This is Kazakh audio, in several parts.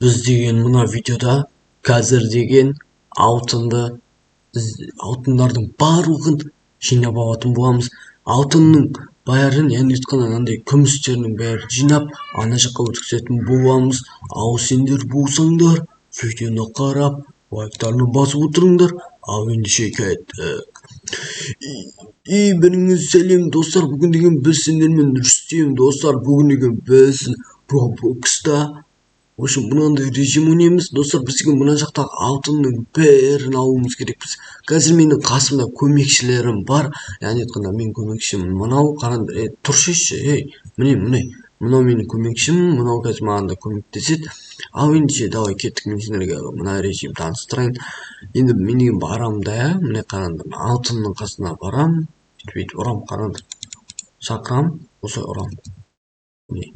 Біз деген мына видеода қазір деген алтынды, алтындардың барлығын жинап алатын боламыз. Алтынның бәрін, яғни айтқанда, мынандай күмістерінің бәрін жинап, ана жаққа өткізетін боламыз. Ал сендер болсаңдар, видеоны қарап, лайктарını басып отырыңдар. Ал ендеше кеттік. И біріңіз сәлем, достар. Бүгін деген біз сендермен Рүстем, достар. Бүгін деген біз Роблокста, в общем, мынандай режим ойнаймыз, достар. Біз деген мына жақтағы алтынның бәрін алуымыз керекпіз. Қазір менің қасымда көмекшілерім бар, яғни айтқанда, менің көмекшім мынау. Қараңдар, ей, тұршы, ей, міне, міне, мынау менің көмекшім, мынау қазір маған да көмектеседі. Ал ендеше, давай, кеттік. Мен сендерге мына режим таныстырайын. Енді мен деген барамын да, міне, қараңдар, алтынның қасына барамын, бүйтіп, бүйтіп ұрамын, қараңдар, шақырамын, осылай ұрамын. Міне,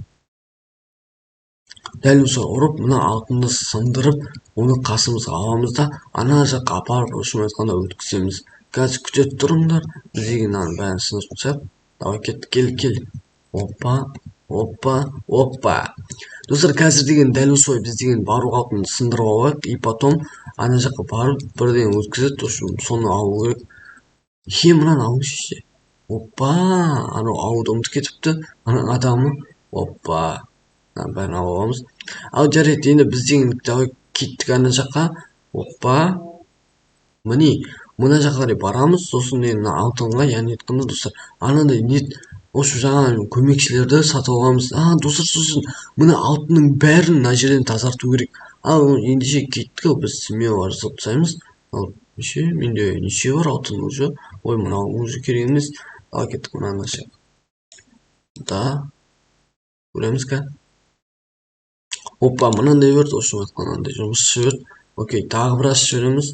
дәл осылай ұрып, мына алтынды сындырып, оны қасымызға аламыз да, ана жаққа апарып, общем айтқанда, өткіземіз. Қазір күте тұрыңдар, біз деген мынаның бәрін сындырып тастайық. Давай, кеттік, кел, кел. Опа, опа, опа. Достар, қазір деген дәл осылай біз деген барлық алтынды сындырып алайық, и потом ана жаққа барып бірдеңе өткізеді, в общем, соны алу керек. Е, мынаны алыңызшы. Опа, анау алуды ұмытып кетіпті ана адамы. Опа, мынаның бәрін алып аламыз. Ал жарайды, енді біз деген, давай, кеттік ана жаққа. Опа, міне, мына жаққа қарай барамыз. Сосын енді мына алтынға, яғни айтқанда, достар, анандай не, осы жаңа көмекшілерді сатып аламыз. А, достар, сосын мына алтынның бәрін мына жерден тазарту керек. Ал ендеше кеттік. Ал біз смело жасап тастаймыз. Ал неше менде, неше бар алтын уже? Ой, мынау уже керек емес. Ал кеттік, мынаны ашайық да, көреміз ка. Опа, мынандай берді, общем айтқанда, мынандай жұмысшы берді. Окей, тағы бір ашып жібереміз.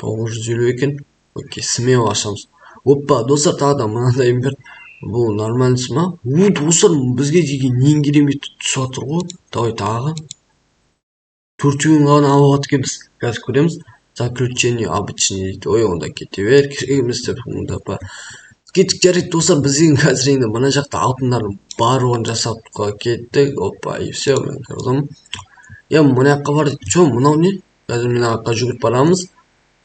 950 екен. Окей, смело ашамыз. Опа, достар, тағы да мынандайын берді. Бұл нормальныйсы ма? О, достар, бізге деген ең керемет түсіп жатыр ғой. Давай, тағы төртеуін ғана алып алады екенбіз. Қазір көреміз. Заключение обычный дейді. Ой, онда кете бер, керек емес деп онда. Кеттік, жарайды, достар, біз деген қазір енді мына жақта алтындардың барлығын жасап кеттік. Опа, и все, мен кірдім. Е, мына жаққа бар дейді. Че, мынау не? Қазір мына жаққа жүгіріп барамыз.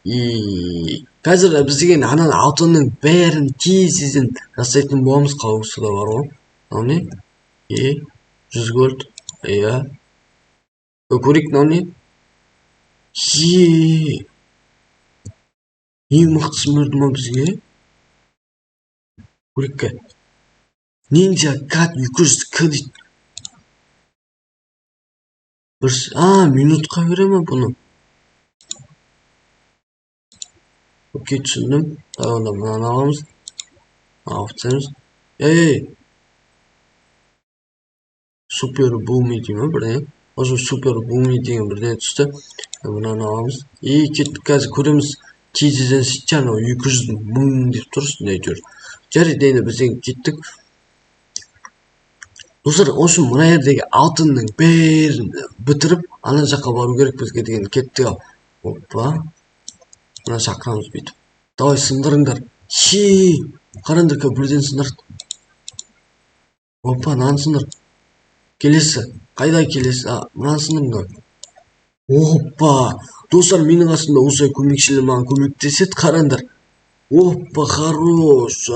И қазір біз деген ана алтынның бәрін тез тезден жасайтын боламыз. Қауысы да бар ғой. Мынау не? Е, 100 голд, иә. Көрейік, мынау не? Е, ең мықтысын берді ма бізге? Көрейік. Ниндзя кат 200 к дейді. Бір а минутқа бере ма бұны? Окей, түсіндім. Давай, онда мынаны аламыз, алып тастаймыз. Ей, супер буми дей ма, бірдеңе, осы супер буми деген бірдеңе түсті. Мынаны аламыз и кеттік. Қазір көреміз, тез тезден істейді. Анау 200 000 деп тұр үстінде әйтеуір. Жарайды, енді біз енді кеттік, достар. В общем, мына жердегі алтынның бәрін бітіріп, ана жаққа бару керек бізге деген. Кеттік. Ал, опа, мына шақырамыз бүйтіп. Давай, сындырыңдар. Хе, қараңдар, бірден сындырды. Опа, мынаны сындыр. Келесі қайда? Келесі, а, мынаны сындырыңдар. Опа, достар, менің қасымда осылай көмекшілер маған көмектеседі, қараңдар. Опа, хорош.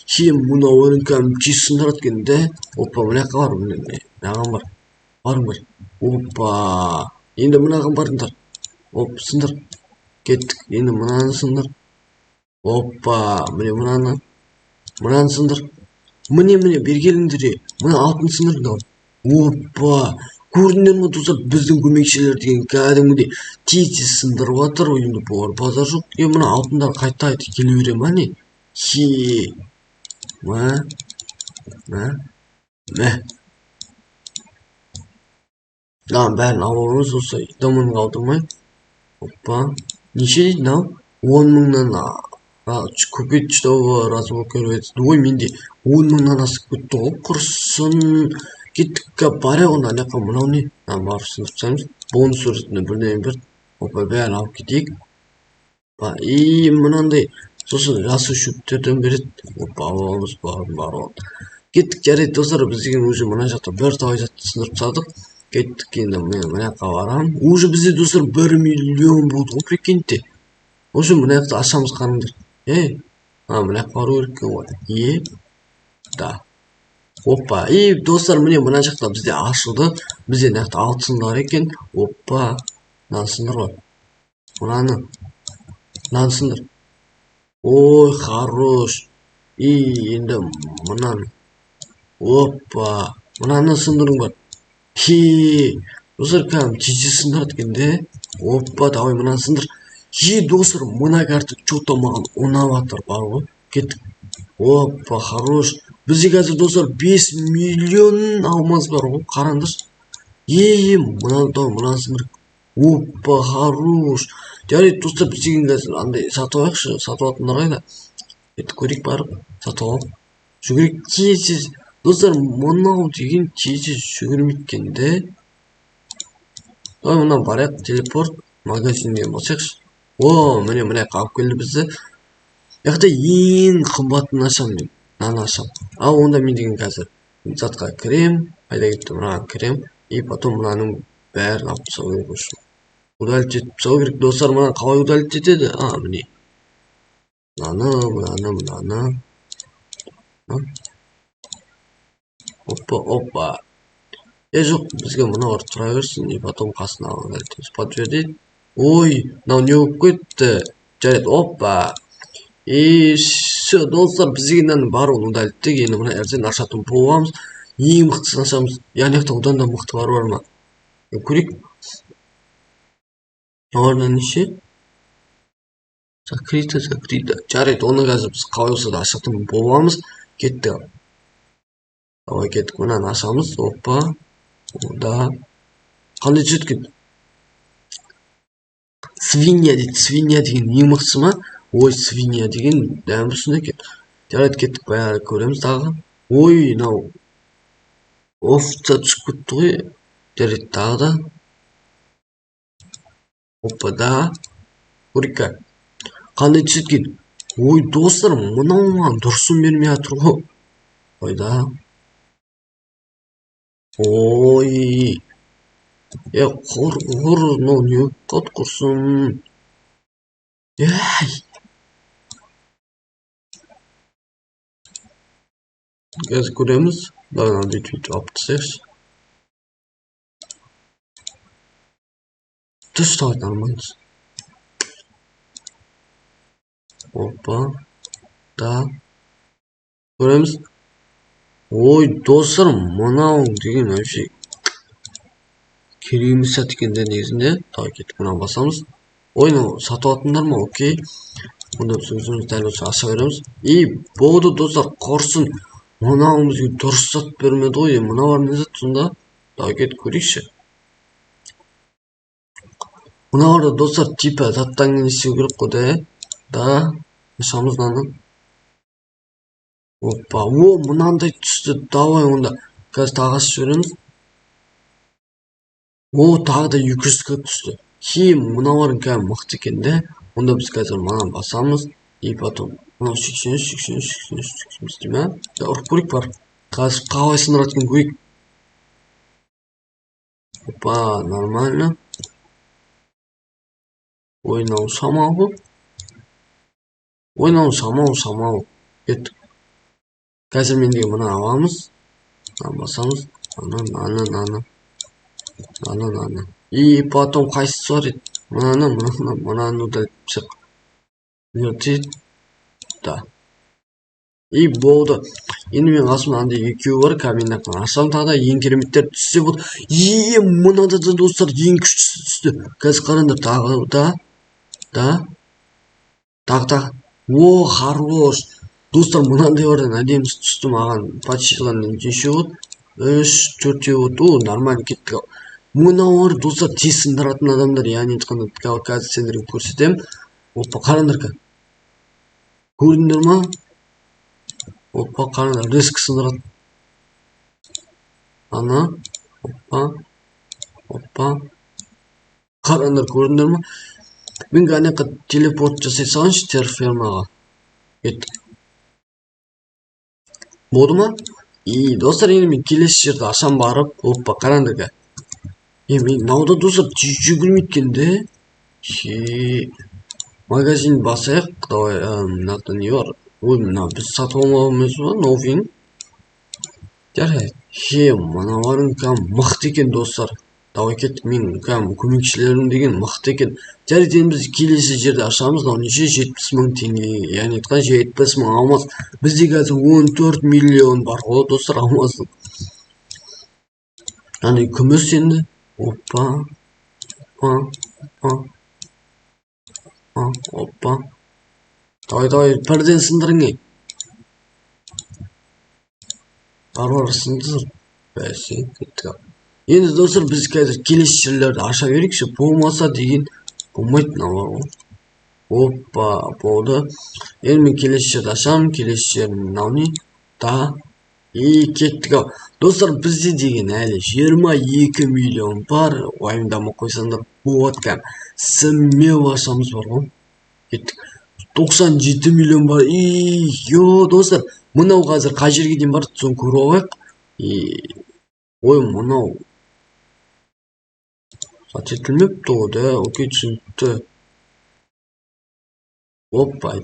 Хе, мынау кәдімгі тез сындырады екен да. Опа, мына жаққа бар, міне, мынаған бар, барыңдар. Опа, енді мынаған барыңдар. Оп, сындыр. Кеттік, енді мынаны сындыр. Опа, міне, мынаны, мынаны сындыр. Міне, міне, бері келіңдер. Е, мына алтын сындырыңдар. Опа, көрдіңдер ма, достар, біздің көмекшілер деген кәдімгідей тез тез сындырып жатыр. Енді бұлар базар жоқ. Е, мына алтындар қайта қайта келе бере ма, не? Хе, мә, мә, мә, мынаның бәрін алып аламыз осылай, дымын қалдырмай. Опа, неше дейді мынау? 10 000-нан купить, чтобы разблокировать. Ой, менде 10 000-нан асып кетті ғой, құрысын. Кеттік, барайық онда ана жаққа. Мынау не? Мынаны барып сындырып тастаймыз. Бонус ретінде бірдеңе берді. Опа, бәрін алып кетейік. И мынандай, сосын жасыл шөптерден береді. Опа, алып аламыз барлығын. Кеттік, жарайды, достар, біз деген уже мына жақта бірталай затты сындырып тастадық. Кеттік енді, мен мына жаққа барамын. Уже бізде, достар, 1 миллион болды ғой, прикиньте. В общем, мына жақты ашамыз, қараңдар. Ей, мына жаққа бару керек екен ғой. Е, да. Опа, и достар, міне мына жақта бізде ашылды. Бізде мына жақта алтындар екен. Опа, мынаны сындыр ғой. Мынаны. Мынаны сындыр. Ой, хорош. И енді мынаны. Опа, мынаны сындырың бар. Хе, достар, кәдімгі тез сындырады екен де. Опа, давай мынаны сындыр. Е, достар, мына карта че-то маған ұнап жатыр бар ғой. Кеттік. Опа, хорош. Бізде қазір, достар, 5 миллион алмаз бар ғой, қараңдаршы. Е, мынаны давай, мынаны сындыр. Опа, хорош. Жарайды, достар, біз деген қазір андай сатып алайықшы, сатып алатындар қайда? Кеттік, көрейік барып, сатып алып. Жүгірейік тез-тез. Достар, мынау деген тез-тез жүгірмейді екен де. Давай мына барайық, телепорт магазинге басайықшы. О, міне мына жаққа алып келді бізді. Бұл жақта ең қымбатын ашамын мен. Мынаны ашамын. Ал онда мен деген қазір затқа кірем, қайда кетті, мынаған кірем, и потом мынаның бәрін алып тастау керек осы. Удалить етіп тастау керек, достар, мынаны қалай удалить етеді? А, міне. Мынаны, мынаны, мынаны. Опа, опа. Е, жоқ, бізге мыналар тұра берсін, и потом қасына удалить етеміз. Подтвердить. Ой, мынау не болып кетті? Жарайды, опа. И все, достар, біз деген мынаның барлығын удалиттік. Енді мына жерден ашатын боламыз. Ең мықтысын ашамыз. Яғни жақта одан да мықты бар ма? Көрейік. Мыналардан неше? Закрыто, закрыто. Жарайды, оны қазір біз қалай болса да ашатын боламыз. Кеттік. Давай кеттік, мынаны ашамыз. Опа. Да. Қандай түседі екен? Свинья дейді. Свинья деген ең мықтысы ма? Ой, свинья деген дәмі сондай екен. Жарайды, кеттік, бәрі көреміз тағы. Ой, мынау овца түсіп кетті ғой. Жарайды, тағы да. Опа, да. Көрейік. Қандай түседі екен? Ой, достар, мынау маған дұрысын бермей жатыр ғой. Ойда. Ой. Е, құр, құр, мынау не болып қалды, құрсын. Ей. Қазір көреміз. Давай мынаны бүйтіп алып тастайықшы. Түс, давай, нормально. Опа. Да. Көреміз. Ой, достар, мынау деген вообще керек емес зат екен де негізінде. Давай кеттік, мынаны басамыз. Ой, мынау сатып алатындар ма? Окей. Онда біз өзіміз дәл осы аша береміз. И болды, достар, құрсын. Мынау бізге дұрыс зат бермеді ғой. Мыналар не зат сонда? Давай кеттік, көрейікші. Мыналарды, достар, типа заттан не істеу керек қой да? Да, ашамыз мынаны. Опа, о, мынандай түсті. Давай онда. Қазір тағы ашып жібереміз. О, тағы да 240 түсті. Хе, мыналарың кәдімгі мықты екен де. Онда біз қазір мынаны басамыз. И потом мынау 83, 83, 83, 83 дей ма? Да, ұрып көрейік бар. Қазір қалай сындырады екен көрейік. Опа, нормально. Ой, мынау шамал ғой. Ой, мынау шамал, шамал. Кеттік. Қазір мен деген мынаны аламыз. Мынаны басамыз. Мынаны, мынаны, мынаны. Мынаны, мынаны. И потом қайсысы бар еді? Мынаны, мынаны, мынаны удалить тастайық. Да. И болды. Енді менің қасымда андай екеуі бар. Қазір мен мына ашамын тағы да ең кереметтер түссе болды. Е, мынада да, достар, ең күштісі түсті. Қазір қараңдар, тағы да, да, тағы, тағы. О, хорош. Достар, мынандай бардан әдемісі түсті маған. Почти неше болды? 3, 4 болды. О, нормально кеттік. Мыналар, достар, тез сындыратын адамдар. Яғни айтқанда, қазір сендерге көрсетемін. Опа, қараңдар ка. Көрдіңдер ма? Опа, қараңдар, резко сындырады. Ана, опа, опа. Қараңдар, көрдіңдер ма? Мен ана жаққа телепорт жасай салайыншы террафермаға. Кеттік. Болды ма? И, достар, енді мен келесі жерді ашам барып. Опа, қараңдар ка. Мен мынау да, достар, тез жүгірмейді екен де. Магазин басайық. Давай, мына жақта не бар? Ой, мына біз сатып алмағанбыз ба новыйын? Жарайды. Мыналарың кәдімгі мықты екен, достар. Давай кеттік, менің кәдімгі көмекшілерім деген мықты екен. Жарайды, енді біз келесі жерді ашамыз. Мынау неше? 70 мың теңге. Яғни айтқан 70 мың алмаз. Бізде қазір 14 миллион бар ғой, достар, алмаздың. Яғни күміс енді. Опа. Опа. Опа. Опа. Давай, давай, бірден сындырың. Бар, сындыр. Бәсе, кеттік. Енді, достар, біз қазір келесі жерлерді аша берейікші. Болмаса деген болмайды мынау бар ғой. Опа, болды. Енді мен келесі жерді ашамын. Келесі жер мынау не? Да. И кеттік ау. Достар, бізде деген әлі 22 миллион бар. Уайымдамай қойсаңдар болады кәдімгі. Смело ашамыз бар ғой. Кеттік. 97 миллион бар. И, йо, достар, мынау қазір қай жерге дейін барады, соны көріп алайық. И, ой, мынау зат етілмепті ғой, да? Окей, түсінікті. Опа,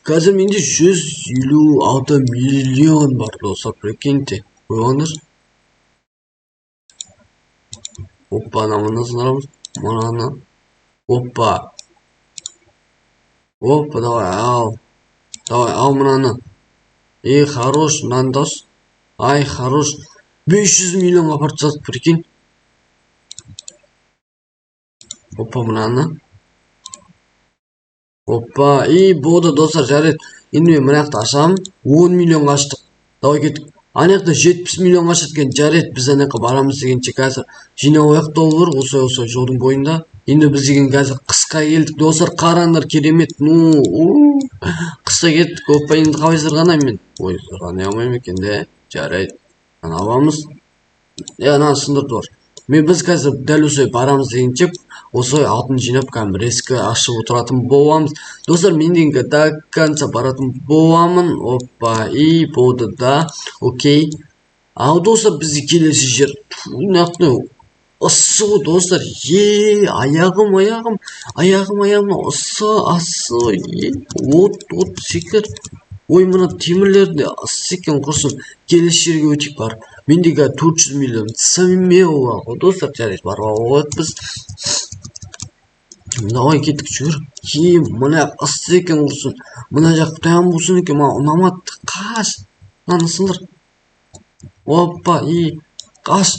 қазір менде 156 миллион бар, достар, прикиньте. Қойғандар. Опа, ана мына сындырамыз. Мынаны. Опа. Опа, давай, ал. Давай, ал мынаны. Ей, хорош, мынаны дос. Ай, хорош. 500 миллионға апарып тастадық, прикинь. Опа, мынаны. Опа, и болды, достар, жарайды. Енді мен мына жақты ашамын. 10 миллионға аштық. Давай кеттік. Ана жақта 70 миллионға ашады екен. Жарайды, біз ана жаққа барамыз дегенше қазір жинап алайық доллар, осылай жолдың бойында. Енді біз деген қазір қысқа келдік, достар, қараңдар, керемет. Ну, қысқа кеттік. Опа, енді қалай сырғанаймын мен? Ой, сырғанай алмаймын екен де. Жарайды. Ана аламыз. Ананы сындырып тұр. Мен біз қазір дәл осылай барамыз дегенше осылай алтын жинап кәдімгі резко ашып отыратын боламыз. Достар, мен деген до конца баратын боламын. Опа, и болды да. Окей. Ал, достар, бізге келесі жер. Мына ыссы ғой, достар. Е, аяғым, аяғым, аяғым, аяғым, ыссы, ыссы. Е, от, от, секір. Ой, мына темірлер де ыссы екен, құрсын. Келесі жерге өтейік барып. Менде қазір 400 миллион смело ғой, достар. Жарайды, барып алып біз. Давай кеттік, жүгір. Е, мына ыссы екен, құрсын. Мына жақ дәм болсын екен, маған ұнамады. Қаш. Мынаны сындыр. Опа, и қаш.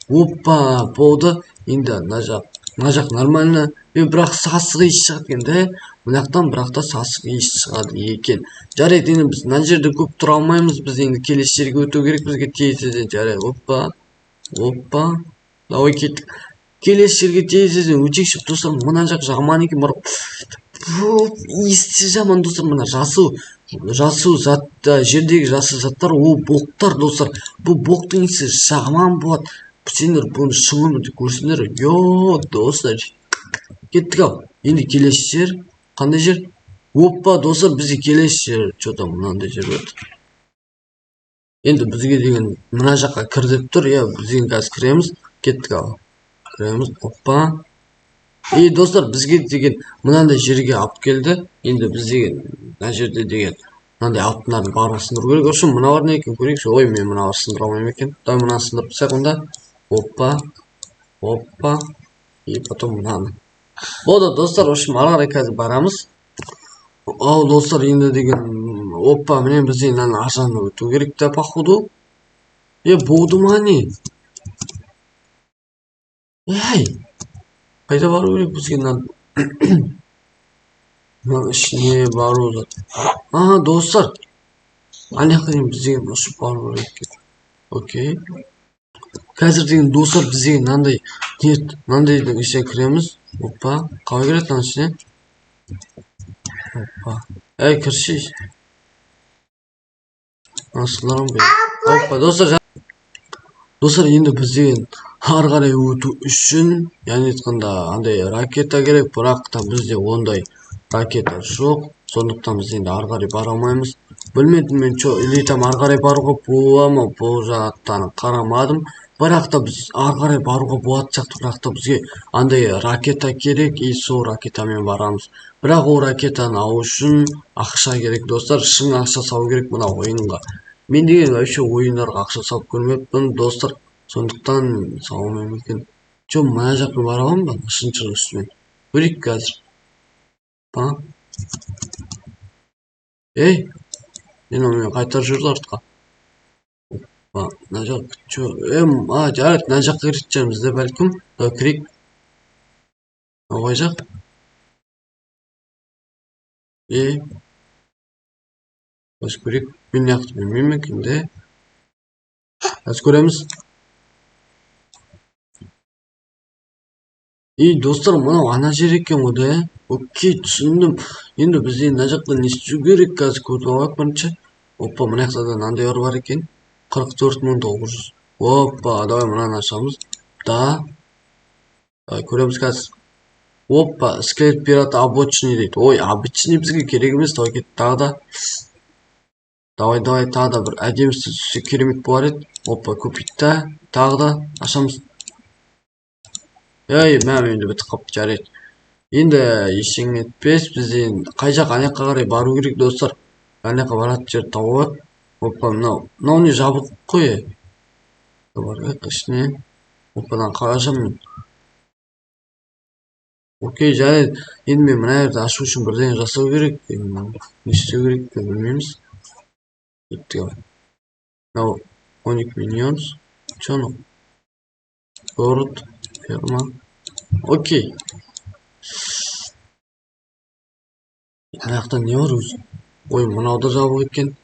Опа, болды. Енді мына жақ, мына жақ нормально. Мен бірақ сасық иіс шығады екен де. Мына жақтан бірақ та сасық иіс шығады екен. Жарайды, енді біз мына жерде көп тұра алмаймыз. Біз енді келесі жерге өту керек бізге тез-тезден. Жарайды, опа. Опа. Давай кеттік. Келесі жерге тез-тезден өтейікші, достар. Мына жақ жаман екен, бар. Иісі жаман, достар. Мына жасыл, жасыл зат, жердегі жасыл заттар, ол боқтар, достар. Бұл боқтың иісі жаман болады. Сендер бұны шын өмірде көрсеңдер, йо, достар. Кеттік ау. Енді келесі жер қандай жер? Опа, достар, бізге келесі жер че-то мынандай жер болады. Енді бізге деген мына жаққа кір деп тұр. Иә, біз деген қазір кіреміз. Кеттік ау. Кіреміз. Опа. И, достар, бізге деген мынандай жерге алып келді. Енді біз деген мына жерде деген мынандай алтындардың барлығын сындыру керек. Осы мыналар не екен көрейікші. Ой, мен мыналарды сындыра алмаймын екен. Давай мынаны сындырып тастайық онда. Опа. Опа. И потом мынаны. Болды, достар, в общем, ары қарай қазір барамыз. Ал, достар, енді деген, опа, міне біз енді мынаның ар жағына өту керек та, походу. Е, болды ма не? Ей, қайда бару керек бізге мынаның? Мынаның ішіне бару зат. А, достар, ана жаққа дейін біз деген ұшып бару керек екен. Окей. Қазір деген, достар, біз деген мынандай не, мынандайдың ішіне кіреміз. Опа, қалай кіреді мынаның ішіне? Опа. Ей, кірші. Опа, достар, достар, енді біз деген ары қарай өту үшін, яғни айтқанда, андай ракета керек, бірақ та бізде ондай ракета жоқ. Сондықтан біз енді ары қарай бара алмаймыз. Білмедім мен, чё, или там ары қарай баруға бола ма, бұл жақтан қарамадым. Бірақ та біз ары қарай баруға болатын сияқты, бірақ та бізге андай ракета керек, и сол ракетамен барамыз. Бірақ ол ракетаны алу үшін ақша керек, достар, шын ақша салу керек мына ойынға. Мен деген вообще ойындарға ақша салып көрмеппін, достар, сондықтан сала алмаймын екен. Че, мына жақпен бара аламын ба? Шыншыр үстімен. Көрейік қазір. Па? Ей, мен оны қайтарып жіберді артқа. Опа, мына жақ, че, а, жарайды, мына жаққа кіретін шығармыз да, бәлкім. Давай кірейік. Мынау қай жақ? Ей, қазір көрейік. Мен мына жақты білмеймін екен де. Қазір көреміз. Ей, достар, мынау ана жер екен ғой да. Окей, түсіндім. Енді бізде мына жақта не істеу керек, қазір көріп алайық бірінші. Опа, мына жақта да мынандай бар екен. 44 900. Опа, давай мынаны ашамыз. Да. Давай көреміз қазір. Опа, скелет пират обычный дейді. Ой, обычный бізге керек емес. Давай кет тағы да. Давай, давай, тағы да бір әдемісі түссе керемет болар еді. Опа, купить та. Тағы да ашамыз. Ей, мә, енді бітіп қалыпты, жарайды. Енді ештеңе етпес, біз енді қай жақ, ана жаққа қарай бару керек, достар. Ана жаққа баратын жерді тауып алайық. Опа, мынау не жабық қой. Барайық ішіне. Опа, мынаны қалай ашамын мен? Окей, жарайды. Енді мен мына жерді ашу үшін бірдеңе жасау керек. Енді не істеу керек екенін білмейміз. Кеттік. Мынау 12 миньонс. Че анау? Город, ферма. Окей. Мына жақта не бар өзі? Ой, мынау да жабық екен.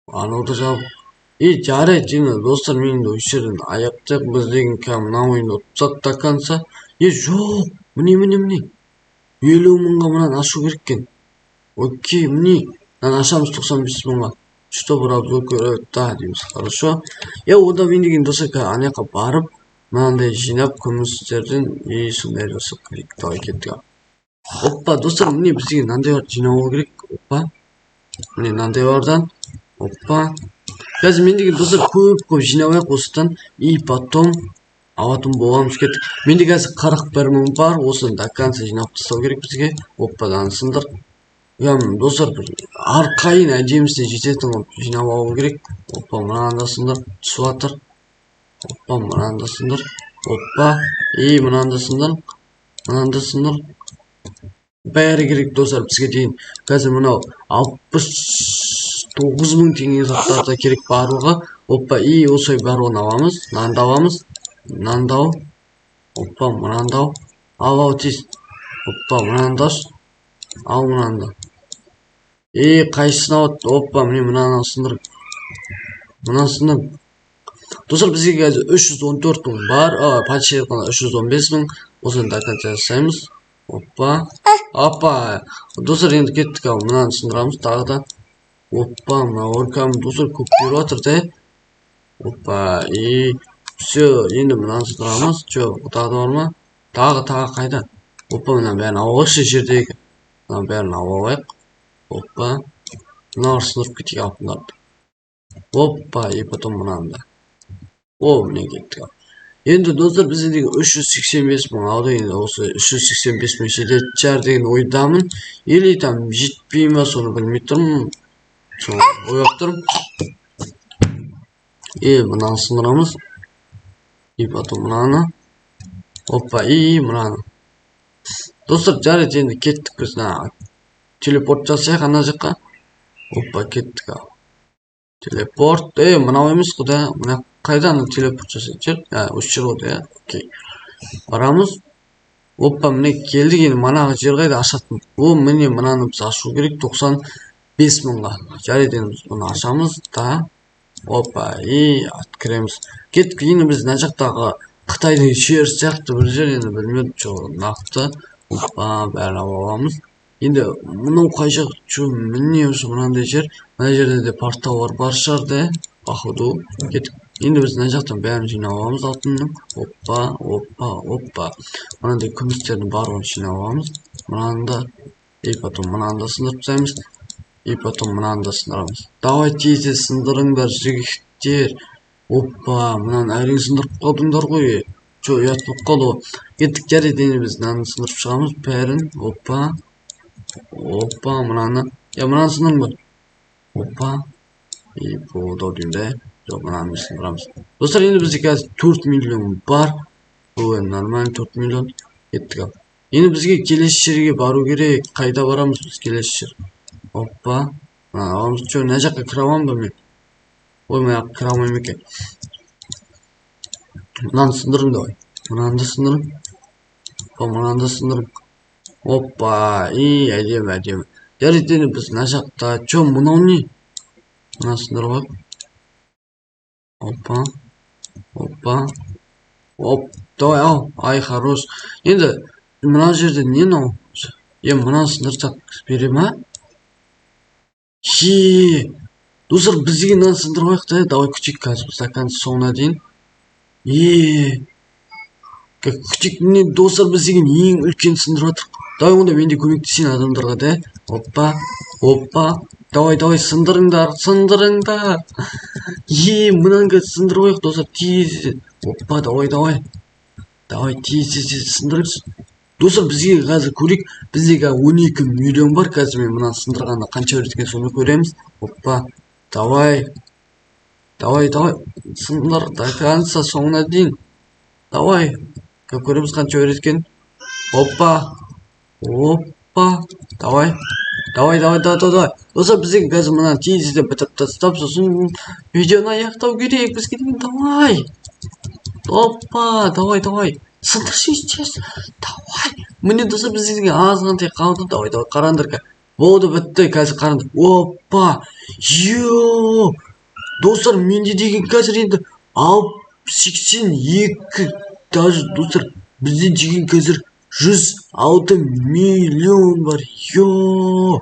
Анау да жабық. Ей, жарайды, енді достар, мен енді осы жерден аяқтайық. Біз деген кәдімгі мына ойынды ұтсақ до конца. Е, жоқ, міне, міне, міне. 50 мыңға мынаны ашу керек екен. Окей, міне. Мынаны ашамыз 95 мыңға. Чтобы обзор көреді, да, дейміз. Хорошо. Е, онда мен деген достар, қазір ана жаққа барып, мынандай жинап күмістерден и сондай жасап көрейік. Давай кеттік. Опа, достар, міне бізге мынандай жинау керек. Опа. Міне мынандайлардан. Опа. Қазір мен деген достар көп-көп жинап алайық осыдан. И потом алатын боламыз, кеттік. Менде қазір 41 мың бар, осыны до конца жинап тастау керек бізге. Опадан сындыр. Яғни достар, бір арқайын әдемісіне жететін қылып жинап алу керек. Опа, мынаны да сындыр, түсіп жатыр. Опа, мынаны да сындыр. Опа, и мынаны да сындыр. Мынаны да сындыр. Бәрі керек достар бізге дейін. Қазір мынау 69 мың теңге заттар да керек барлығы. Опа, и осылай барлығын аламыз. Мынаны да аламыз. Мынаны да ал. Опа, мынаны да ал. Ал, ал, тез. Опа, мынаны да аш. Ал мынаны да. Ей, қайсысын алады? Опа, міне мынаны сындыр. Мынаны сындыр. Достар, бізге қазір 314 мың бар. А, почти айтқанда 315 мың. Осыны до конца жасаймыз. Опа. Опа. Достар, енді кеттік, ал мынаны сындырамыз тағы да. Опа, мына оркам достар көп беріп жатыр да. Опа, и все, енді мынаны сындырамыз. Че, тағы да бар ма? Тағы, тағы қайда? Опа, мына бәрін алып алайықшы жердегі. Мына бәрін алып алайық. Опа. Мыналарды сындырып кетейік алтындарды. Опа, и потом мынаны да. О, міне кеттік. Енді достар, бізде деген 385 мың алды, енді осы 385 мың жететін шығар деген ойдамын. Или там жетпей ма, соны білмей тұрмын. Соны ойлап тұрмын. И мынаны сындырамыз. И потом мынаны. Опа, и мынаны. Достар, жарайды, енді кеттік біз мына телепорт жасайық ана жаққа. Опа, кеттік ал. Телепорт. Ей, мынау емес қой да. Мына қайда ана телепорт жасайтын жер? А, осы жер ғой да, окей. Барамыз. Опа, міне келдік, енді манағы жер қайда ашатын? О, міне мынаны біз ашу керек 95 мыңға. Жарайды, енді біз бұны ашамыз да. Опа, и кіреміз. Кеттік, енді біз мына жақтағы Қытайдың жері сияқты бір жер, енді білмедім, жоқ, нақты. Опа, бәрін алып аламыз. Енді мынау қай жақ? Чё, міне осы мынандай жер. Мына жерде де портал бар шығар да, походу. Кеттік. Енді біз мына жақтан бәрін жинап аламыз алтынның. Опа, опа, опа. Мынандай күмістердің барлығын жинап аламыз. Мынаны да, и потом мынаны да сындырып тастаймыз. И потом мынаны да сындырамыз. Давай тез-тез сындырыңдар, жігіттер. Опа, мынаны әрең сындырып қалдыңдар ғой. Че, ұят болып қалды ғой. Кеттік, жарайды, енді біз мынаны сындырып шығамыз бәрін. Опа. Опа, мынаны. Я, мынаны сындырдым ба? Опа. И болды ау деймін да. Жоқ, мынаны сындырамыз. Достар, енді бізде қазір 4 миллион бар. Бұл енді нормально 4 миллион. Кеттік ал. Енді бізге келесі жерге бару керек. Қайда барамыз біз келесі жер? Опа. Мынаны аламыз. Че, мына жаққа кіре аламын ба мен? Ой, мына жаққа кіре алмаймын екен. Мынаны сындырың давай. Мынаны да сындырың. Опа, мынаны да сындырың. Опа, и әдемі, әдемі. Жарайды, енді біз мына жақта. Че, мынау не? Мынаны сындырып алайық. Опа. Опа. Оп, давай, ал. Ай, хорош. Енді мына жерде не мынау? Е, мынаны сындырсақ бере ма? Хе. Достар, біз деген мынаны сындырып алайық та, давай күтейік қазір біз до конца, соңына дейін. Е, күтейік, міне, достар, біз деген ең үлкен сындырып жатырмық. Давай онда мен де көмектесейін адамдарға да. Опа, опа. Давай, давай, сындырыңдар, сындырыңдар. Е, мынаны қазір сындырып алайық, достар, тез. Опа, давай, давай. Давай, тез, тез, тез сындырыңыз. Достар, бізге қазір көрейік. Бізде қазір 12 миллион бар. Қазір мен мынаны сындырғанда қанша береді екен, соны көреміз. Опа, давай. Давай, давай. Сындыр до конца, соңына дейін. Давай. Көреміз қанша береді екен. Опа. Опа. Давай. Давай, давай, давай, давай. Достар, бізге қазір мынаны тезден бітіріп тастап, сосын видеоны аяқтау керек. Бізге деген давай. Опа, давай, давай. Сындыршы тез. Давай. Міне, достар, бізге деген азғантай қалды. Давай, давай, қараңдар. Болды, бітті, қазір қараңдар. Опа. Йо. Достар, менде деген қазір енді 82 даже, достар, бізде деген қазір 106 миллион бар. Йо.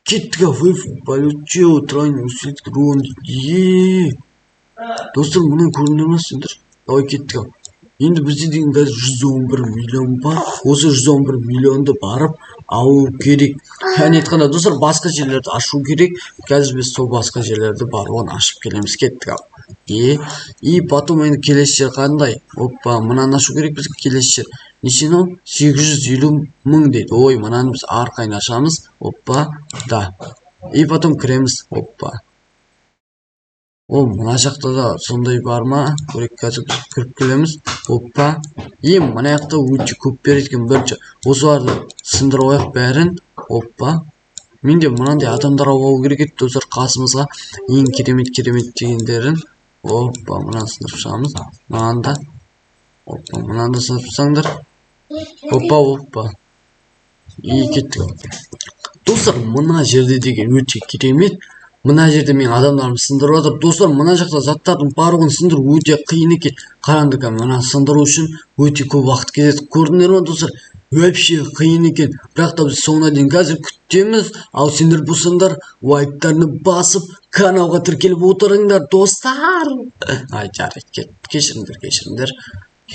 Кеттік, вы получил тройной усилить рун. Е. Достар, мұны көрдіңдер ма сендер? Давай, кеттік ал. Енді бізде деген қазір 111 миллион бар. Осы 111 миллионды барып алу керек. Яғни айтқанда, достар, басқа жерлерді ашу керек. Қазір біз сол басқа жерлерді барлығын ашып келеміз. Кеттік ал. Е, и потом енді келесі жер қандай? Опа, мынаны ашу керек бізге келесі жер. Неше мынау? 850 мың дейді. Ой, мынаны біз арқайын ашамыз. Опа, да. И потом кіреміз. Опа. О, мына жақта да сондай бар ма? Көрейік, қазір біз кіріп келеміз. Опа. Е, мына жақта өте көп береді екен бірінші. Осыларды сындырып алайық бәрін. Опа. Менде мынандай адамдар алу керек еді, достар, қасымызға. Ең керемет, керемет дегендерін. Опа, мынаны сындырып шығамыз. Мынаны да. Опа, мынаны да сындырып тастаңдар. Опа, опа. И кеттік. Достар, мына жерде деген өте керемет. Мына жерде мен адамдарым сындырып жатыр. Достар, мына жақта заттардың барлығын сындыру өте қиын екен. Қараңдар, мына сындыру үшін өте көп уақыт кетеді. Көрдіңдер ма, достар? Вообще қиын екен. Бірақ та біз соңына дейін қазір күтеміз. Ал сендер болсаңдар, лайктарны басып, каналға тіркеліп отырыңдар, достар. Ай, жарайды, кет, кешіріңдер, кешіріңдер.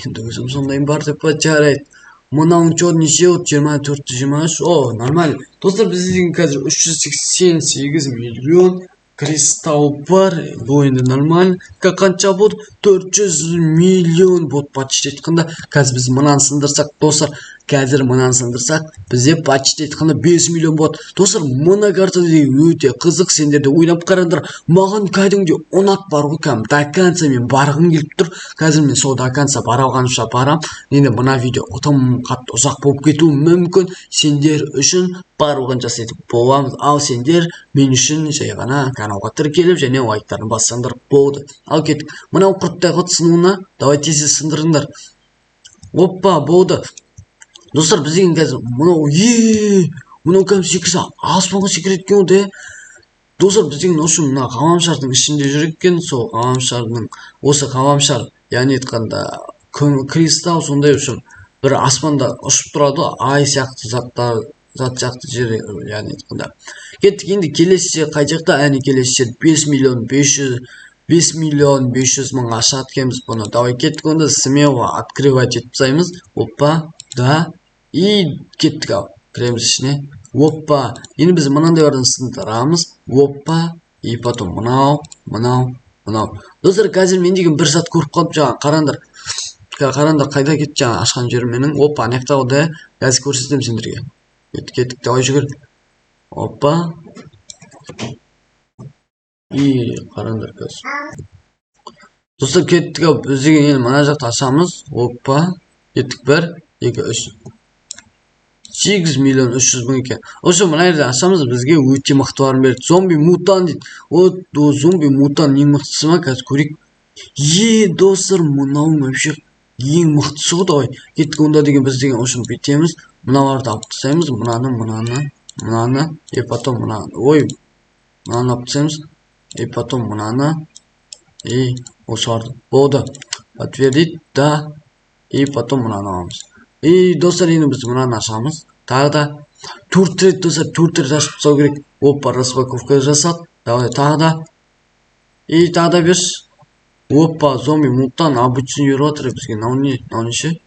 Енді өзім сондайым бар деп па, жарайды. Мынауың че, неше болды? 24, 23. О, нормально. Достар, бізде деген қазір 388 миллион кристалл бар. Бұл енді нормально. Қанша болды? 400 миллион болды, почти айтқанда. Қазір біз мынаны сындырсақ, достар, қазір мынаны сындырсақ, бізде почти айтқанда 5 миллион болады. Достар, мына карта деген өте қызық, сендер де ойлап қараңдар. Маған кәдімгідей ұнады бар ғой, кәдімгі до конца мен барғым келіп тұр. Қазір мен сол до конца бара алғанымша барам. Енді мына видео тым қатты ұзақ болып кетуі мүмкін. Сендер үшін барлығын жасайтын боламыз. Ал сендер мен үшін жай ғана каналға тіркеліп және лайктарын бассаңдар болды. Ал кеттік. Мынау құрттай қылды сынуына. Давай, тез сындырыңдар. Опа, болды. Достар, біз деген қазір мынау, е, мынау кәдімгі секірсе, аспанға секіреді екен ғой де. Достар, біз деген осы мына ғаламшардың ішінде жүр екен. Сол ғаламшардың, осы ғаламшар, яғни айтқанда, кристалл сондай үшін бір аспанда ұшып тұрады ғой, ай сияқты заттар, зат сияқты жер, яғни айтқанда. Кеттік, енді келесі жер қай жақта? Әне, келесі жер 5 миллион 500, 5 миллион 500 мың ашады екенбіз бұны. Давай, кеттік онда, смело открывать етіп тастаймыз. Опа, да. И кеттік ал. Кіреміз ішіне. Опа. Енді біз мынандайлардан сындырамыз. Опа. И потом мынау, мынау. Мынау, достар, қазір мен деген бір зат көріп қалдым жаңа, қараңдар. Қараңдар, қайда кетті жаңа ашқан жерім менің? Опа, ана жақта ғой да. Қазір көрсетемін сендерге. Кеттік, кеттік, давай жүгір. Опа. И қараңдар қазір. Достар, кеттік ау, біз деген енді мына жақты ашамыз. Опа. Кеттік, 1, 2, 3. 8 миллион 300 мың екен. Осы мына жерден ашамыз, бізге өте мықтыларын береді. Зомби мутант дейді. Вот, зомби мутант ең мықтысы ма? Қазір көрейік. Е, достар, мынау вообще ең мықтысы ғой, давай. Кеттік, онда деген біз деген общем бүйтеміз. Мыналарды алып тастаймыз. Мынаны, мынаны, мынаны, и потом мынаны. Ой, мынаны алып тастаймыз. И потом мынаны. И осыларды. Болды. Подтвердить, да. И потом мынаны аламыз. И достар, енді біз мынаны ашамыз. Тағы да 4 рет, достар, 4 рет ашып тастау керек. Опа, распаковка жасады. Давай тағы да. И тағы да берші. Опа, зомби мутант обычный беріп жатыр бізге. Мынау не? Мынау неше?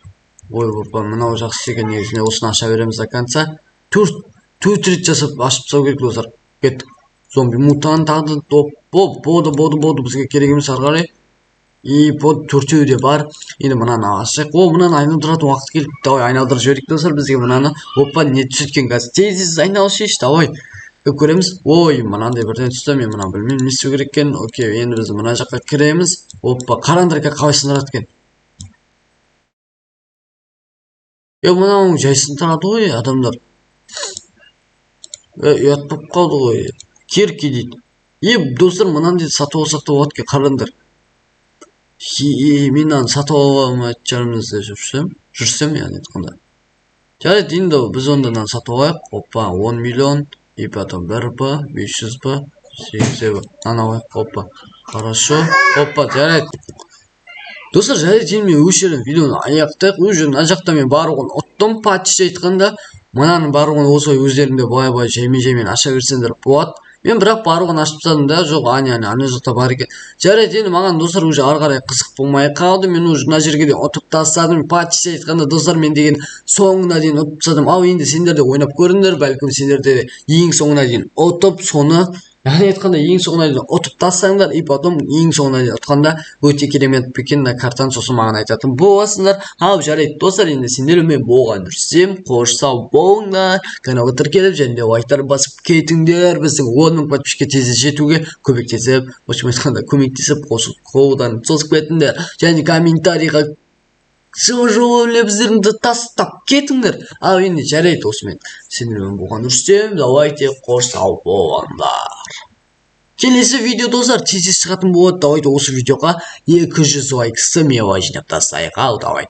Ой, опа, мынау жақсы екен негізінде. Осыны аша береміз до конца. 4 рет жасап ашып тастау керек, достар. Кеттік. Зомби мутант тағы да топ. Болды, болды, болды, бізге керек емес ары қарай. И вот төртеуі де бар. Енді мынаны ашайық. О, мынаны айналдыратын уақыт келді. Давай айналдырып жіберейік, достар, бізге мынаны. Опа, не түседі екен қазір? Тез тез айналшы, давай. Көреміз. Ой, мынандай бірден түсті. Мен мынаны білмеймін, не істеу керек екенін. Окей, енді біз мына жаққа кіреміз. Опа, қараңдар, қалай сындырады екен. Е, мынау жай сындырады ғой адамдар. Е, ұят болып қалды ғой. Кирки дейді. Е, достар, мынаны сатып алсақ та болады екен, қараңдар. Е, мен мынаны сатып ала алмайтын шығармыз деп жүрсем, яғни айтқанда. Жарайды, енді біз онда мынаны сатып алайық. Опа, 10 миллион, и потом 1 Б, 500 Б, 8 Б. Мынаны алайық, опа. Хорошо. Опа, жарайды. Достар, жарайды, енді мен осы жерден видеоны аяқтайық. Уже мына жақта мен барлығын ұттым, почти айтқанда. Мынаның барлығын осылай өздеріңде былай-былай жаймен-жаймен аша берсеңдер болады. Мен бірақ барлығын ашып тастадым да, жоқ, ане, ане, ана жақта бар екен. Жарайды, енді маған, достар, уже ары қарай қызық болмай қалды. Мен уже мына жерге де ұтып тастадым. Почти айтқанда, достар, мен деген соңына дейін ұтып тастадым. Ал енді сендер де ойнап көріңдер, бәлкім сендер де ең соңына дейін ұтып, соны, яғни айтқанда, ең соңына дейін ұтып тастаңдар, и потом ең соңына дейін ұтқанда өте керемет екен мына картаны, сосын маған айтатын боласыңдар. Ал жарайды, достар, енді сендермен болған Рүстем. Қош, сау болыңдар. Каналға тіркеліп және де лайктар басып кетіңдер. Біздің 10 мың подписчикке тез жетуге көмектесіп, в общем айтқанда, көмектесіп, қолдан созып кетіңдер және комментарийға жылы жылы лебіздеріңді тастап кетіңдер. Ал енді жарайды, осымен сендермен болған Рүстем. Давайте, қош, сау болыңдар. Келесі видео, достар, тез тез шығатын болады. Давайте осы видеоға 200 лайк смело жинап тастайық. Ал давай.